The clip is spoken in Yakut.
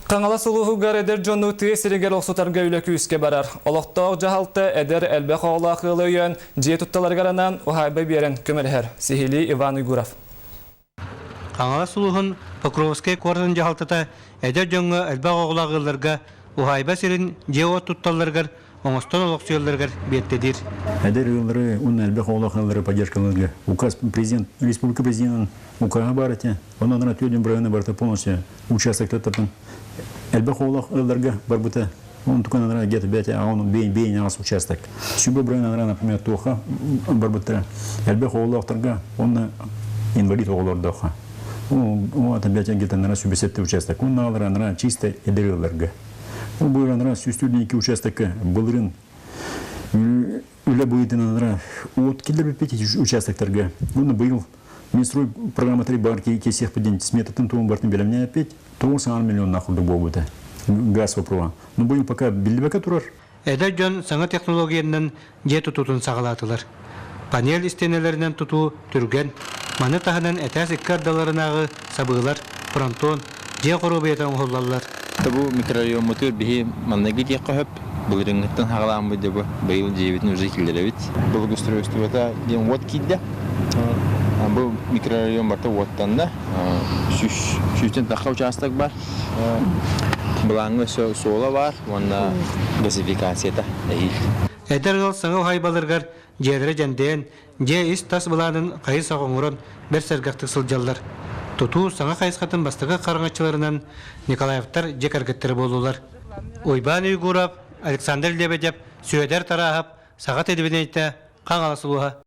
Хаҥалас улууһугар эдэр дьону тыа сиригэр олохсутарга үлэ күүскэ барар. Олохтоох дьаһалта эдэр элбэх оҕолоох ыалы өйөөн, дьиэ тутталарыгар анаан уһаайба биэрэн көмөлөһөр. Сиһилии Иван Уйгуров. Хаҥалас улууһун Покровскай куоратын дьаһалтата эдэр дьоҥҥо элбэх оҕолоох ыалларга уһаайба сирин дьиэ-уот тутталларыгар оҥостон олохсуйалларыгар биэртэлиир. Эдэр ыаллары уонна элбэх оҕолоох ыаллары поддержкалыырга указ президент республика президенин указа баар этэ. Онон ана түөдүн бырайыана барыта полностью участоктартан элбэх оҕолоох ыалларга барбыта. Он тукан анара где-то бэйэтэ он бэйин аҕас участок. Сүбэ бырайын анара, например, туоха барбыттара. Элбэх оҕолоохторго онно инвалид оҕолордоохо. О, это бэйэтэ где-то анара сүбэ участок. Он анара чисто эдэр ыалларга. Ол быйыл 142 участокка былырын үлэ быйытынан от киллэрбиппит участоктарга. Уонна быйыл Минстрой программатары бар кесиэхпит сметатын туон бартын бэлэмнээппит 9 миллионнаах курдук буолбута газ вопроһа. Но быйыл пока биллибэкэ турар. Эдэр дьон саҥа технологиянан дьиэ тутуутун саҕалаатылар. Панель истиэнэлэринэн тутуу түргэн, маны таһынан этээс икки ардыларынааҕы сабыылар, фронтон, дьиэ хоруобуйата оҥоһуллаллар. Бу микрорайоммутугар биһи манныгы диэххэ сөп. Былырыыҥҥыттан саҕалааммыт дьэ бу быйыл дьиэбитин уже киллэрэбит. Благоустройствота диэн уот киирдэ. Бу микрорайон барыта уоттанна. Сүүстэн тахха учаастак бар. Былааҥҥа өссө суола баар уонна газификацията эһиил. Эдэр ыал саҥа уһаайбаларыгар дьиэлэрэ дьэндэйэн, дьиэ ис-тас былаанын хайы-сах оҥорон бэрт сэргэхтик сылдьаллар. Тутуу саҥа хайысхатын бастакы хараҥаччыларынан Николаевтар дьиэ кэргэттэрэ буоллулар. Уйбаан Уйгуров, Александр Лебедев, Сүөдэр Тарааһап, Саха телевидениетэ, Хаҥалас улууһа.